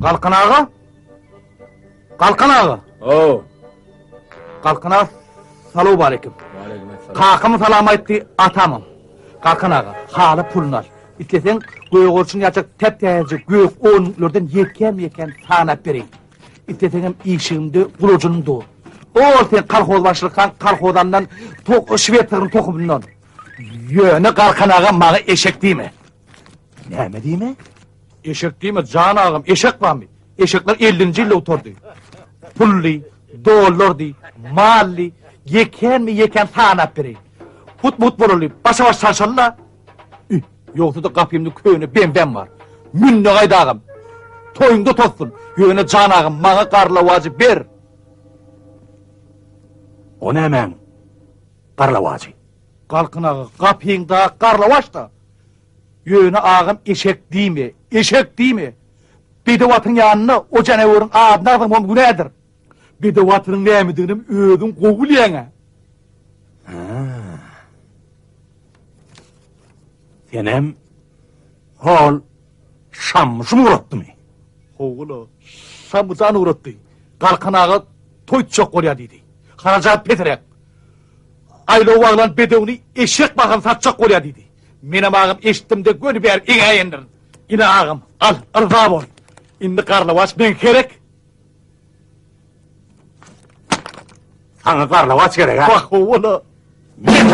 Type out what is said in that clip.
Galkan aga? Galkan aga! Ow. Galkan aga, salowmaleýkim. Waleýkim Kakam salam aýtdy, atamam. Galkan aga, haly puluny al. Isleseň, gögerçin ýaljak täp-täzeje gök onluklardan ýekän-ýekän sanap bereýin. Isleseňem işigimde gulajynym dur. Ol sen kolhoz başlykaň kolhozandan to şwed sygryň tohumyndan. Ýöne Galkan aga maňa eşek diýme. Näme diýme? Eşek diýme, jan agam, eşek barmy? Eşekler 50-nji ýylda gutardy. Pully, dollardy, mally, ýekänmi ýekän sanap bereýin. Hut-mut bolaly, başa-baş çalşaly-la. Üh, ýogsa-da gapymda köne BMW-m bar. Mün-de gaýt agam. Toýuňda tozsun. Ýöne jan agam, maňa garlawajy ber. O nämäň garlawajy? Galkyn aga, gapyňda garlawaç-da. Ýöne agam eşek diýme, eşek diýme. Bedew atyň ýanynda o janaweriň adyny agzamam hem günädir. Bedew atynyň nämediginem özüň gowy bilýäň-ä. Hä. Senem hol Şammyşym ugratdymy? Howula, Şammyjan ugratdy. Galkan aga toý tutjak bolýar diýdi. Harajat pesräk. Aýlaw baglan bedewini eşek bahasyna satjak bolýar diýdi. Menem agam eşitdim-de göni bärik eňäýendirin. Ine agam, al, yrza bol. Indi garlawaç meň gerek. Saňa garlawaç gerek-ä? Wah, howala. Men.